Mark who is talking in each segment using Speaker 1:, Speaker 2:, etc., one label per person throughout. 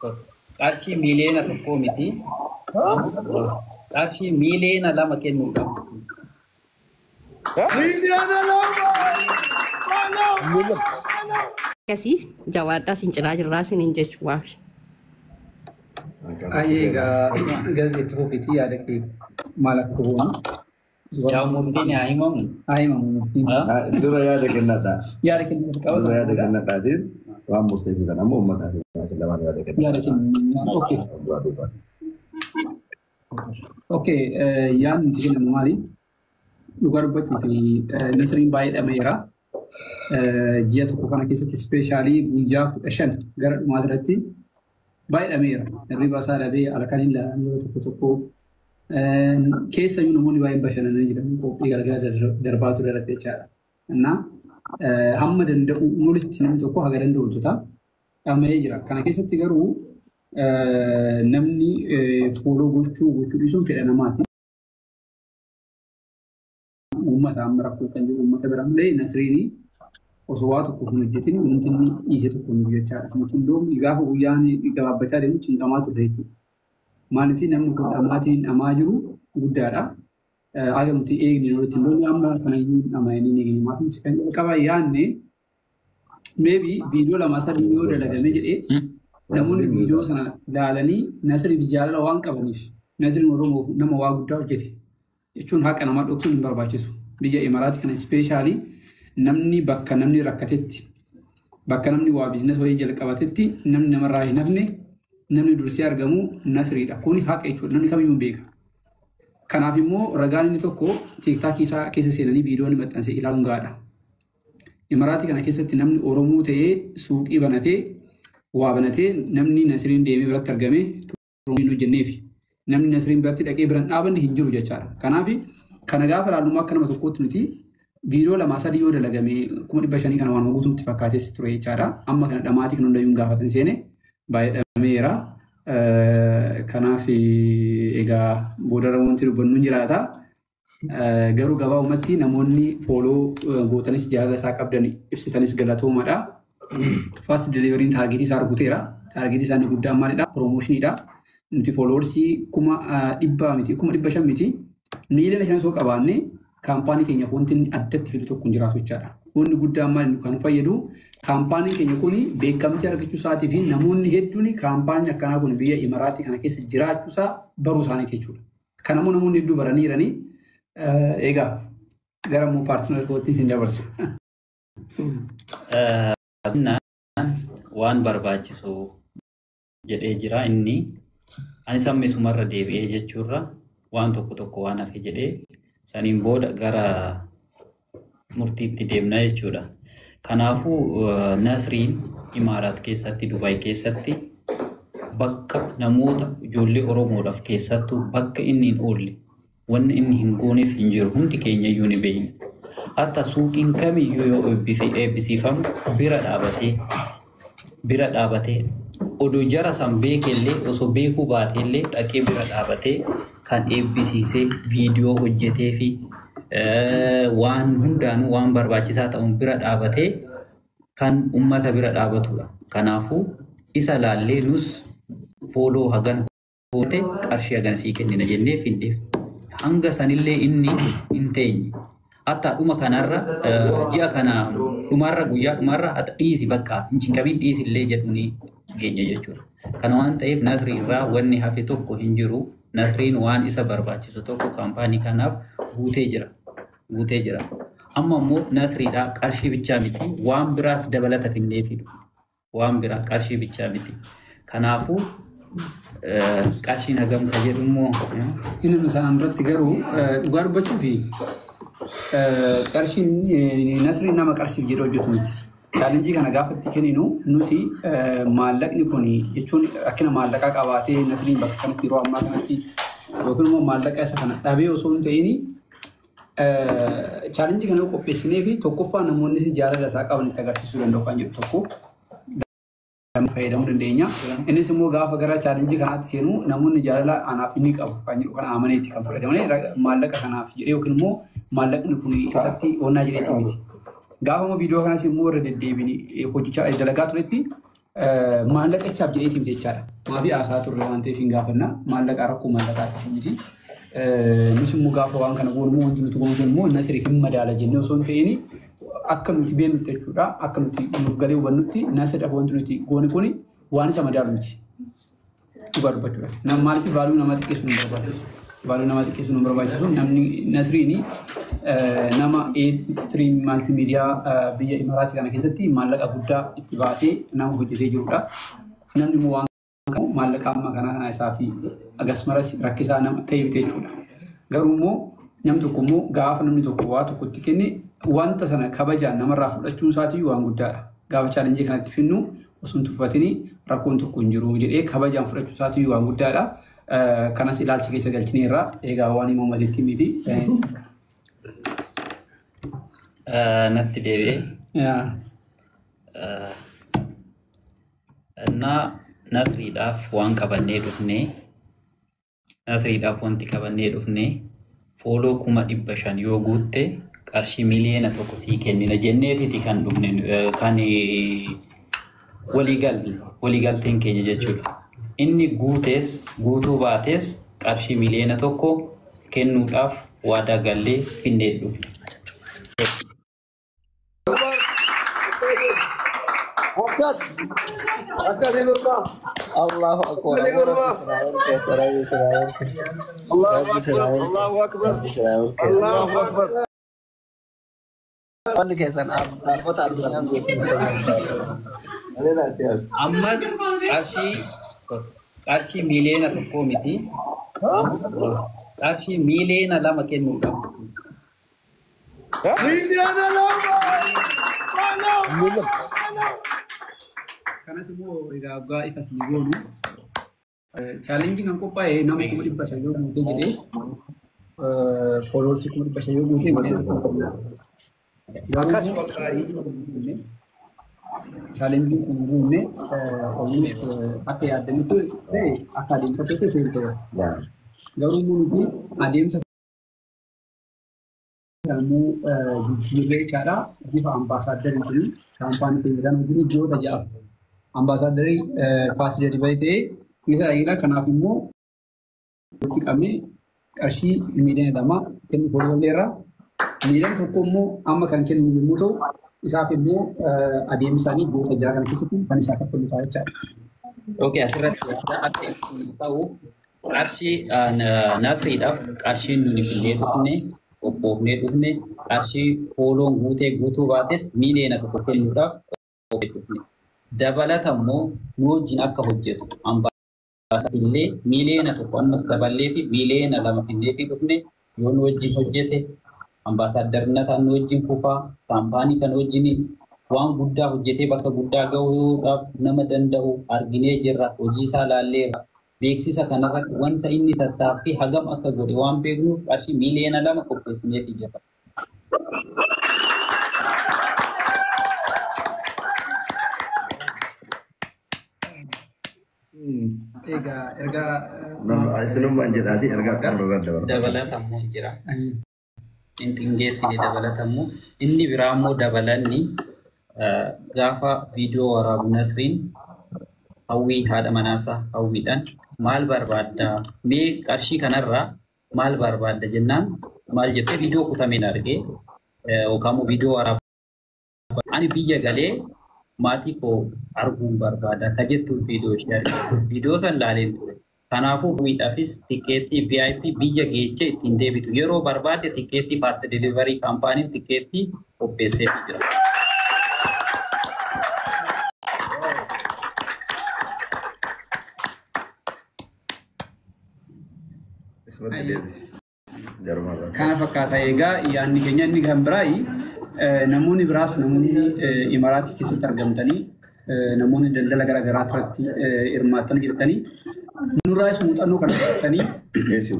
Speaker 1: Qarshii 1 miiliyoona miti. Qarshii 2 miiliyoona kennuudhaaf.
Speaker 2: 2 miiliyoona!
Speaker 3: Akkasii jawaadhaa sin cinaa jirraa sinin jechuudhaaf.
Speaker 4: Ayyee, egaa gazeetti fufiitii yaada kee maal akka goonu.
Speaker 1: Yaa, murtiin haa himamu.
Speaker 4: Haa himamu murtiin.
Speaker 2: Dura yaada kennadhaa.
Speaker 4: Yaada kennuu qaba.
Speaker 2: Dura yaada kennadhaatiin waan murteessitan ammoo uummataaf isin lamaan yaada
Speaker 4: Yaada
Speaker 2: kennadhaa.
Speaker 4: kennuu. Okay.
Speaker 2: Duraa duubaan.
Speaker 4: Okay, yaadni nuti kennamu maali? Dhugaa dubbachuu fi Nasriin baay'ee dhameera. Ji'a tokko kana keessatti, especially guyyaa 15 gara dhumaa irratti baay'ee dhameera. Hirriba isaa dhabee halkan ilaalan yeroo tokko tokko keessayyuu namoonni baay'een bashannananii jiran, qophii garaagaraa darbaa ture irratti jechaadha. Innaa hamma danda'u olitti namni tokko haga danda'u hojjeta. Dhama'ee jira. Kana keessatti garuu namni follow gochuu dhiisuun fedha namaati. Uummata amma rakkoo kan jiru uummata bira malee Nasriin osoo waa tokko hin hojjetin wanti inni dhiise tokko hin jiru jechaadha. Nuti iddoo gaafa guyyaan gabaabbachaa deemu cinqamaa turre jechuudha. Maaliif, namni kun dhamaatiin dhamaa jiru guddaadha. Haga nuti eegne olitti iddoo amma kanayyuu dhamayanii hin eegne. Maaf, nuti kan jalqaba yaadne maybe viidiyoo lama sadii yoo dalagame jedhee, namoonni viidiyoo sana ilaalanii Nasriif jaalala waan qabaniif, Nasriin Oromoof nama waa guddaa hojjete jechuun haqa namaa dhoksuun hin barbaachisu. Biyya Imaraati kana especially namni bakka namni rakkatetti, bakka namni waa business wayii jalqabatetti, namni namarraa hin hafne, namni dursee argamu Nasriidha. Kuni haqa jechuudha. Namni kamiyyuu hin beeka. Kanaaf immoo ragaan inni tokko TikTokii isaa keessa seenanii viidiyoo inni maxxanse ilaaluun gahaadha. Imaraatii kana keessatti namni Oromoo ta'ee suuqii banatee, waa banatee, namni Nasriin deemee biratti argame hin hojjenneefi. Namni Nasriin biratti dhaqee biraan dhaabanne hin jiru jechaadha. Kanaaf kana gaafa ilaallu akka nama tokkootti nuti viidiyoo lamaa sadii yoo dalagame 500,000 kana waan guutuu nutti fakkaates ture jechaadha. Amma kana dhamaatii kan hundayyuu gaafatan seene baay'ee dhameera. Kanaaf egaa boodarra wanti dubbannu hin jiraata. Garuu gabaabumatti namoonni follow gootanis, jaalala isaa qabdan ibsitanis galatoomaadha. Fast deliveryn targetii isaa rukuteera. Targetii isaanii guddaan maalidha? Promotioniidha. Nuti followersii 100,000 miti, 500,000 miti. 5 miiliyoona osoo qabaanne kaampaanii keenyaaf wanti inni addatti fidu tokko hin jiraatu jechaadha. Wanni guddaan maali kan fayyadu? Kaampaaniin keenya kun beekamtii argachuu isaatii fi namoonni hedduun kaampaaniin akkanaa kun biyya Imaraatii kana keessa jiraachuu isaa baruu isaaniiti jechuudha. Kanammoo namoonni hedduu baraniiranii. Egaa gara immoo partner kootti isin dabarsa.
Speaker 1: Waan barbaachisu jedhee jira inni. Ani sammisumarra deebi'ee jechuurra waan tokko tokko waan hafe jedhee, saniin booda gara murtiitti deemna jechuudha. Kanaafuu Nasriin Imaaraat keessatti, Dubaay keessatti bakka namoota ijoollee Oromoodhaaf keessattuu bakka inni hin oolle, wanni inni hin gooneef hin jiru, hundi keenya iyyuu ni beekna. Hatta suuqiin kamiyyuu yoo eebbisiifamu bira dhaabatee odoo jara san beekellee, osoo beekuu baateellee, dhaqee bira dhaabatee kan eebbisiisee, viidiyoo hojjetee fi waan hundaanuu waan barbaachisaa ta'uun bira dhaabatee kan ummata bira dhaabatudha. Kanaafuu isa laallee nus follow hagana hoote qarshii hagana sii kennina jennee findeef. Hanga sanillee inni hin teenye. Hatta dhuma kanarra, ji'a kana dhumarra, guyyaa dhumarra hatta dhiisi, bakka hin cinqamin, dhiisi illee jedhuni geenya jechuudha. Kana waan ta'eef Nasrii irraa wanni hafe tokko hin jiru. Nasriin waan isa barbaachisu tokko kaampaanii kanaaf guutee jira. Guutee jira. Amma immoo Nasriidhaa qarshii bichaa miti, waan biraas dabalata finneefi dhufu. Waan biraa, qarshii bichaa miti. Kanaafuu qarshiin hagam ka jedhu immoo
Speaker 4: Inni isaan irratti garuu dhugaa dubbachuu fi qarshiin, Nasriin nama qarshiif jedhee hojjetu miti. Challengeii kana gaafa itti kenninu nuti maallaqni kun jechuun rakkina maallaqaa qabaatee Nasriin bakka kanatti yeroo ammaa kanatti yookiin immoo maallaqa isa kana dhabee osoo hin ta'in, challengeii kana qopheessinee fi tokkoffaa namoonni jaalala isaa qaban itti agarsiisuu danda'u kan jedhu tokko fayyadamuu dandeenya. Innis immoo gaafa gara challengeii kanaatti seenu namoonni jaalala anaaf inni qabu kan jedhu kana amaneeti kan fudhate malee maallaqa kanaaf jedhee yookiin immoo maallaqni kun isatti onnaa jedheeti miti. Gaafa immoo viidiyoo kanas immoo irra deddeebiin hojjechaa dalagaa turetti Maallaqichaaf jedheetiif jechaadha. Maafi haasaa turre waan ta'eef hin gaafanna. Maallaqa rakkoo maallaqaatiif miti. Nus immoo gaafa waan kana goonu immoo wanti nuti goonu immoo Nasriif hin madaala jennee osoo hin ta'in akka nuti beeknutti jechuudha. Akka nuti nuuf galee hubannutti Nasriidhaaf wanti nuti goone kuni waan isa madaalu miti. Dhugaa dubbachuudha. Maaliif value nama xiqqeessuun hin barbaachisu. Value nama xiqqeessuun hin barbaachisu. Namni Nasriini nama A3 Multimedia biyya Imaraatii kana keessatti maallaqa guddaa itti baasee nama hojjetee jirudha. Namni immoo waan maallaqa amma kanaa kana isaa fi akkasumas rakkisaa nama ta'e miti jechuudha. Garuu immoo namni tokko immoo gaafa namni tokko waa tokko itti kenne wanta sana kabajaan namarraa fudhachuun isaatii waan guddaadha. Gaafa challenge kanatti finnu osoo hin tuffatini rakkoon tokko hin jiru jedhee kabajaan fudhachuu isaatii waan guddaadha. Kanas ilaalcha keessa galchineerra. Egaa waan himamu miti.
Speaker 1: Natti deebi'ee. እና Nasriidhaaf waan qabannee dhufnee, Nasriidhaaf wanti qabannee dhufnee follow 500,000 yoo guutte qarshii 1 miliyoona sii kennina jenneetiti kan dhufne, kan waliigalteen keenya jechuudha. Inni guutees guutuu baatees qarshii 1 miliyoona kennuudhaaf waadaa gallee finnee dhufne.
Speaker 2: Akkas. Akkasii gurbaa.
Speaker 5: Allahu akbar.
Speaker 2: Akkasii gurbaa.
Speaker 5: Rabbi sirraa barke.
Speaker 2: Allahu
Speaker 5: Rabbi
Speaker 2: akbar.
Speaker 5: sirraa barke.
Speaker 2: Allahu akbar.
Speaker 5: Rabbi sirraa barke.
Speaker 2: Allahu akbar.
Speaker 5: Wanni keessan dhaabbata addunyaan beeku tajaajila.
Speaker 2: Malee naatti yaadu.
Speaker 1: Ammas qarshii 1 miliyoona miti, qarshii 2 miliyoona kennuudhaaf.
Speaker 2: 2 miliyoona.
Speaker 4: Kanas immoo egaa waggaa ifas ni goonu. Challenge kan qophaa'e nama 500,000 yoo guute jedhee, followers 500,000 yoo guute 1 miliyoona.
Speaker 2: Akkas.
Speaker 4: Challenge kun guunne almost akka yaadanitti ta'e, akka adeemsa ta'e ta'e. Garuu immoo nuti adeemsa immoo jijjiirree jechaadha, bifa ambaasaadariitiin kaampaanii keenya kan hojii ji'oota 6 ambaasaadarii fast delivery ta'ee ni tajaajila. Kanaaf immoo walitti qabnee qarshii 2 miliyoona kennuuf walirra 1 miliyoona immoo amma kan kennu yommuu ta'u, isaaf immoo adeemsaanii ji'oota 6 kana keessatti kan isaa kaffalu ta'a jechaadha.
Speaker 1: Okay, asirratti akka ibsuun ta'u qarshii Nasriidhaaf qarshiin nuni finnee dhufne, qophoofnee dhufne, qarshii follown guutee guutuu baates 1 miliyoona kennuudhaaf qophoofnee dhufne. Dabalata immoo nu wajjin akka hojjetu illee 1 miliyoona ammas daballee fi 2 miliyoona finnee fi dhufne. Yoo nu wajjin hojjete ambaasaaddarinataan nu wajjin fufaa, kaampaanii kan wajjin waan guddaa hojjetee bakka guddaa gahuudhaaf nama danda'u arginee jirra, hojii isaa laalleerra. Beeksisa kanarratti wanta inni tattaaffii hagam akka godhe waan beeknuuf qarshii 2 miliyoona qopheessineefi jirra.
Speaker 4: Egaa ergaa
Speaker 2: Isinummaan jedhaati ergaa xumurarra dabarfa.
Speaker 1: Dabalata immoo jira. Hin xingeessine dabalata immoo. Inni biraa immoo dabalanni gaafa viidiyoo waraabu Nasriin Hawwii, haadha manaasaa Hawwiidhaan, "Maal barbaaddaa? Mee qarshii kanarraa maal barbaadda?" jennaan maal jettee, viidiyoo kutameen argee yookaan immoo viidiyoo waraabaa, "Ani biyya galee maatii koo arguun barbaada" ka jettu viidiyoo ishee arge. Viidiyoo san laaleen ture. Kanaafuu Hawwiidhaafis tikeettii VIP biyya geechee ittiin deebitu yeroo barbaadde tikeettii fast delivery kaampaaniin tikeettii qopheesseefi jira.
Speaker 2: Isumatti deebisi. Jarumarraa.
Speaker 4: Kana fakkaata egaa yaadni keenya. Inni kan biraayi, namoonni biraas, namoonni Imaraatii keessatti argamtanii, namoonni daldala garaa garaa irratti hirmaatanii jirtanii, nurraas muuxannoo kana fudhatanii
Speaker 2: Geessisu.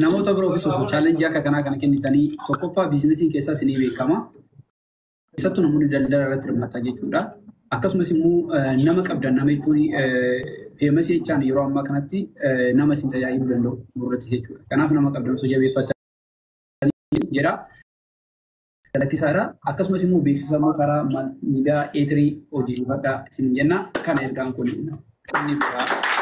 Speaker 4: namoota biroofis osoo challenge akka kanaa kana kennitanii, tokkoffaa businessiin keessaa isinii beekama. Keessattuu namoonni daldala irratti hirmaatan jechuudha. Akkasumas immoo nama qabdan, nama jechuun famous jechaan yeroo ammaa kanatti nama isin tajaajiluu danda'u gurratti jechuudha. Kanaaf nama qabdan osoo jabeeffatanii jedha. Lakkisaadha. Akkasumas immoo beeksisa immoo karaa miidiyaa eetirii hojjechiifadhaa isin jenna. Kana ergaan kun inni biraa.